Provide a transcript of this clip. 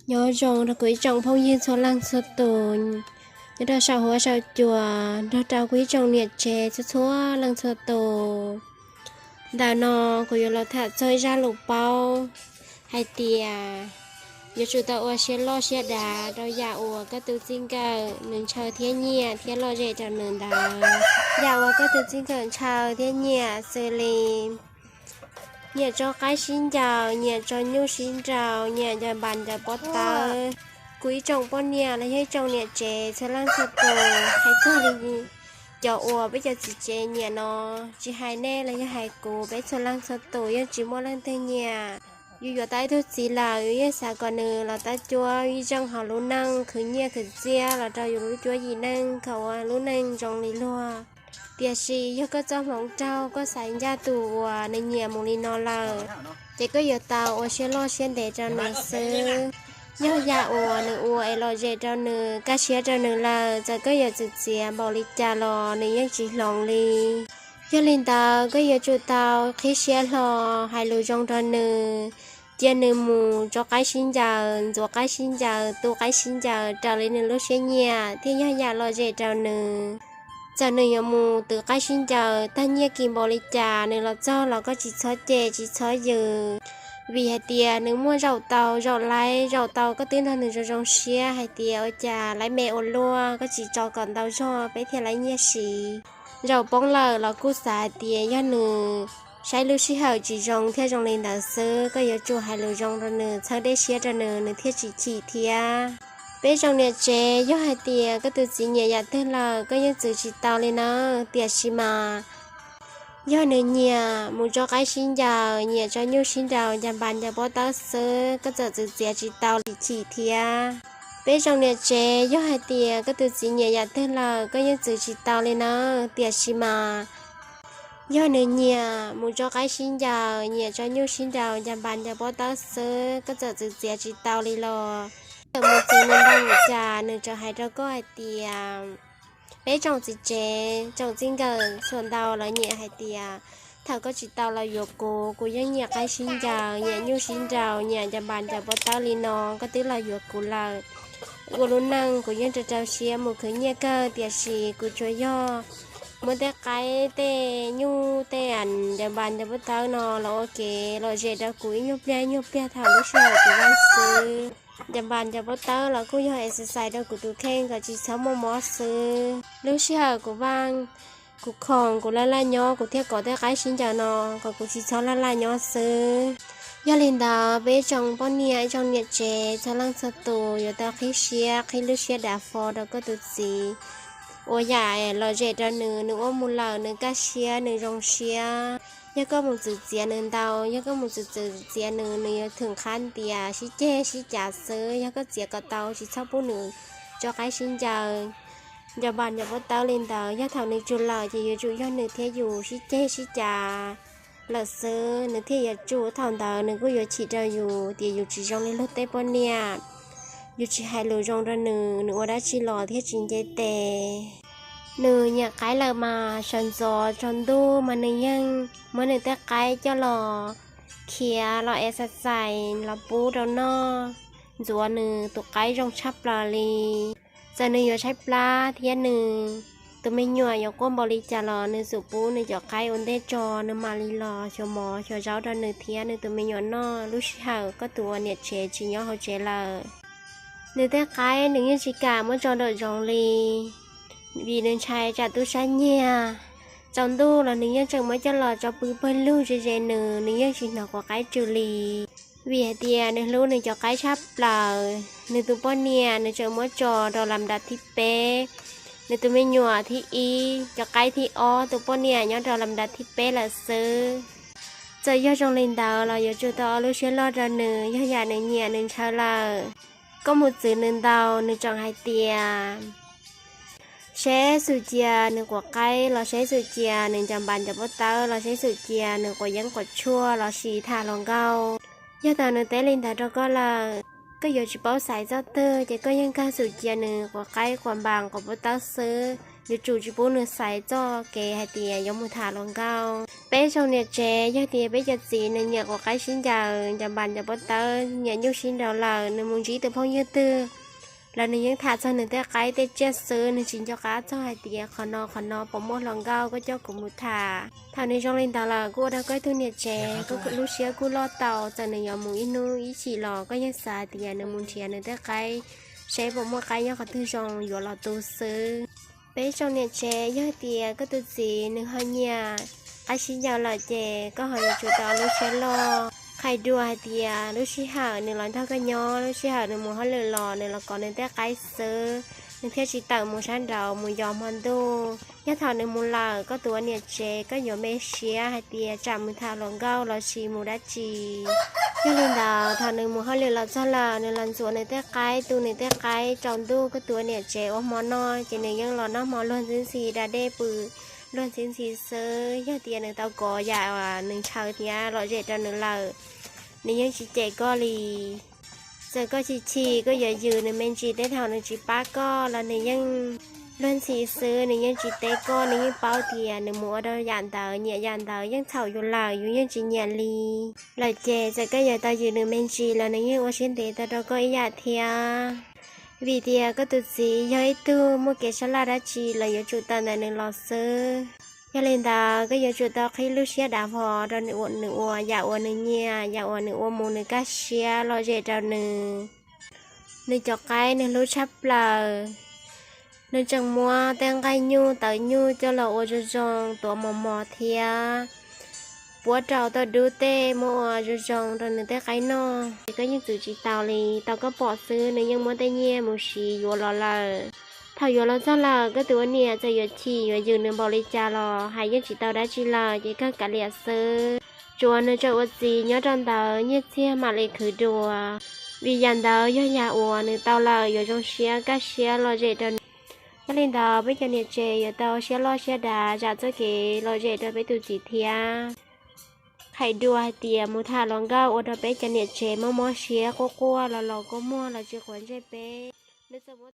Nyob zoo rau kuv ib tsoom phooj ywg txhua leej txhua tus, nyob rau saum huab saum cua, nrog rau kuv ib tsoom niam tsev txhua txhua leej txhua tus. Ntawm no kuv yuav los tham txog ib zaj lus paub hais tias yuav tsum tau ua siab loj siab dav rau yam uas koj tus txij nkawm nws ntshaw thiab nyiam thiab lom zem rau nws ntawd. Yam uas koj tus txij nkawm ntshaw thiab nyiam xws li nyiam tso qaib sib ncaws, nyiam tso nyuj sib nraus, nyiam ncaws npas ncaws pob tawb. Kuv ib tsoom poj niam los yog ib tsoom niam tsev txhua leej txhua tus, hais txog li cov uas peb cov txiv tsev nyiam no, tsis hais nej los yog hais kuv, peb txhua leej txhua tus yeej tsis muaj leej twg nyiam. Yus yuav tau ib tug txiv lawm, yus yeej xav kom nws los tab cuab ib zeej hauv lub neej, khwv nyiaj khwv txiaj los rau yus lub cuab yim neej, kom ua lub neej zoo li luag. Tiam sis yog koj txoj hmoov raug, koj xaiv ncaj tus uas nws nyiam mus li no lawm, ces koj yuav tau ua siab loj siab ntev rau nws xwb. Yog yam uas nws ua es lom zem rau nws, kaj siab rau nws lawm, txawm koj yuav txwv txiav npaum li cas los nws yeej tsis hloov li. Yog li ntawd koj yuav tsum tau qhib siab hlo, hais lus zoo rau nws, cia nws mus tso qaib sib ncaws, ntxuav qaib sib ncaws, tu qaib sib ncaws raws li nws lub siab nyiam thiaj yog yam lom zem rau nws. Txawm nws yuav mus twv qaib sib ncaws tag nyiaj kis npaum li cas, nws los txog los koj tsis txhob cem tsis txhob yws, vim hais tias nws muaj zaum tau zaum laib, zaum tau koj twb nrog nws zoo zoo siab hais tias ua cas laib me ua luaj, koj tsis tso kom ntau zog peb thiaj laib nyiaj siv. Zaum poob lawm los kuj xav hais tias yog nws saib lub sij hawm tsis zoo thiaj zoo li ntawd xwb. Koj yuav tsum hais lus zoo rau nws, txhawb dej siab rau nws, nws thiaj tsis chim thiab. Peb tsoom niam tsev, yog hais tias koj tus txiv nyiam yam twg lawm, koj yeej txwv tsis tau li na. Tiam sis mas yog nws nyiam mus tso qaib sib ncaws, nyiam tso nyuj sib nraus, ncaws npas ncaws pob tawb xwb, koj txawm txwv txiav tsis tau, tsis chim thiab. Peb tsoom niam tsev, yog hais tias koj tus txiv nyiam yam twg lawm, koj yeej txwv tsis tau li na. Tiam sis mas yog nws nyiam mus tso qaib sib ncaws, nyiam tso nyuj sib nraus, ncaws npas ncaws pob tawb xwb, koj txawm txwv txiav tsis tau li los, txawm mus txwv nws ntau npaum cas, nws tseem hais rau koj hais tias, peb tsoom txiv tsev tsoom txij nkawm txhua ntau lawv nyiam hais tias, thaum koj tsis tau los yuav kuv, kuv yeej nyiam qaib sib ncaws, nyiam nyuj sib nraus, nyiam ncaws npas ncaws pob tawb li no, koj twb los yuav kuv lawm. Ua lub neej kuv yeej rau rau siab mus khwv nyiaj kawg, tiam sis kuv tsuas yog muab tej qaib tej nyuj tej ncaws npas ncaws pob tawb no los ua kev lom zem rau kuv ib nyuag pliag ib nyuag pliag thaum lub sij hawm kuv vaj xwb. Ncaws npas ncaws pob tawb los kuj yog exercise rau kuv tus kheej kom tsis txhob muaj mob xwb. Lub sij hawm kuv vaj, kuv khoom, kuv laj laj nyob, kuv thiaj kov tej qaib sib ncaws no kom kuv tsis txhob laj laj nyob xwb. Yog li ntawd peb ib tsoom poj niam ib tsoom niam tsev txhua leej txhua tus yuav tau qhib siab, qhib lub siab dav fo rau koj tus txiv. Ua yam lom zem rau nws, nws ua mus lawm nws kaj siab nws zoo siab. Yog koj mus txwv txiav nws ntau, yog koj mus txwv txwv txiav nws, nws yuav thwm qhab ntias sib ceg sib cav xwb. Yog koj txiav kom tau tsis txhob pub nws tso qaib sib ncaws, ncaws npas ncaws pob tawb li ntawd, yog thaum nws tsum lawm ces yuav tsum yog nws thiab yus sib ceg sib cav lawm xwb, nws thiaj yuav tsum. Thaum ntawd nws kuj yuav chim rau yus tias yus tsis zoo li luag tej poj niam. Yus tsis hais lus zoo rau nws, nws ua dab tsi los thiaj tsis nce tes. Nws nyiam qaib lawm mas sawv ntxov tsaus ntuj mas nws yeej muab nws tej qaib coj los khiav los exercise los pub rau noj, ntxuav nws tus qaib zoo tshaj plaws li. Txawm nws yuav tshaib plab thiab nws tus me nyuam yuav quaj npaum li cas los nws xum pub nws cov qaib ua ntej tso, nws mam li los xyuas mov xyuas zaub rau nws thiab nws tus me nyuam noj lub sij hawm koj tus ua niam tsev tsis nyob hauv tsev lawm. Nws tej qaib nws yeej tsis kam muab tso nraum zoov li, vim nws ntshai tsam tub sab nyiag. Tsaus ntuj los nws yeej tseem muab coj los tso pw pawg lug ze ze nws, nws yeej tsis hnov quav qaib tsw li. Vim hais tias nws hlub nws cov qaib tshaj plaws, nws tus poj niam nws tseem muab tso rau lam dav thib peb, nws tus me nyuam thib ib, cov qaib thib ob, tus poj niam nyob rau lam dav thib peb lawm xwb. Txawm yog zoo li ntawd los yuav tsum tau ua lub siab loj rau nws, yog yam nws nyiam nws ntshaw lawm. Koj mus txwv nws ntau, nws tseem hais tias, seb xum cia nws quav qaib los seb xum cia nws ncaws npas ncaws pob tawb los seb xum cia nws quav yeeb quav tshuaj los sis tham hluas nkauj. Yog thaum nws teb li ntawd rau koj lawm, koj yuav tsis paub xaiv txoj twg ces koj yeej kawg xum cia nws quav qaib quav npas quav pob tawb xwb. yuav tsum tsis pub nws xaiv txoj kev hais tias yuav mus tham hluas nkauj. Peb zoo niam tsev yog tias peb cov txiv nws nyiam quav qaib sib ncaws, ncaws npas ncaws pob tawb, nyiam nyuj sib nraus lawm, nws mus ntsib tus phooj ywg twg los nws yeej tham txog nws tej qaib tej tsiaj xwb, nws tsis nco qab txog hais tias qhov no qhov no puas muaj hluas nkauj koj coj kuv mus tham. Thaum nws zoo li ntawd lawm kuj ua rau koj ib tug niam tsev koj lub siab kuj loj tau, txawm nws yuav mus ib hnub ib chim los koj yeej xav hais tias nws mus nrhiav nws tej qaib, seb puas muaj qaib nyob qhov twg zoo yuav los tu xwb. Peb zoo niam tsev yog tias koj tus txiv nws ho nyiam qaib sib ncaws lawm ces koj ho yuav tsum tau lub siab loj, qhais dua hais tias lub sij hawm nws los nrog koj nyob, lub sij hawm nws mus hauj lwm los nws los kov nws tej qaib xwb, nws thiaj tsis tawm mus sab nraud mus yos hmo ntuj. Yog thaum nws mus lawm koj tus ua niam tsev koj yuav me siab hais tias tsam mus tham hluas nkauj los sis mus dab tsi. Yog li ntawd thaum nws mus hauj lwm los txog lawm nws los ntxuav nws tej qaib, tu nws tej qaib tsaus ntuj, koj tus ua niam tsev ua hmo noj ces nws yeej los noj hmo luag ntxhi ntxhi da dej pw luag ntxhi ntxhi xwb. Yog tias nws tau kov yam uas nws ntshaw thiab lom zem rau nws lawm, nws yeej tsis cem koj li. Txawm koj chim chim koj yuav yws nws me ntsis tej thaum nws tsis pab koj los nws yeej luag ntxhi xwb, nws yeej tsis teb koj, nws yeej paub tias nws mus ua rau yam ntawd nyiam yam ntawd yeej txhaum yus lawm, yus yeej tsis nyiam li. Lawm ces txawm koj yuav tau yws nws me ntsis los nws yeej ua siab ntev tau rau koj ib yam thiab. Vim tias koj tus txiv yog ib tug muaj kev sab laj dab tsi los yuav tsum tawm ntawm nws los xwb. Yog li ntawd koj yuav tsum tau qhib lub siab dav vog rau nws ua yam uas nws nyiam, yam uas nws ua mus nws kaj siab lom zem rau nws. Nws cov qaib nws hlub tshaj plaws. Nws tseem muab tej nqaij nyuj tawv nyuj coj los ua zoo zoo tuav mos mos thiab puab rau tauj dub tej muab ua zoo zoo rau nws tej qaib noj. Ces koj yeej txwv tsis tau li, tau koj pom xwb nws yeej muab tej nyiaj mus siv yuav los lawm. Thaum yuav los txog lawm koj tus ua niam txawm yuav chim yuav yws nws npaum li cas los hais yeej tsis tau dab tsi lawm ces kawg kav liam xwb. Tsuav nws tseem ua txiv nyob rau ntawd nyiaj txiag mam li khwv dua, vim yam ntawd yog yam uas nws tau lawm yuav zoo siab kaj siab lom zem rau nws. Yog li ntawd peb cov niam tsev yuav tau siab loj siab dav zam txoj kev lom zem rau peb tus txiv thiab. Qhia dua hais tias mus tham hluas nkauj ua rau peb cov niam tsev mob mob siab, quaj quaj los los kua muag los tsis quav ntsej peb. Nws txawm muab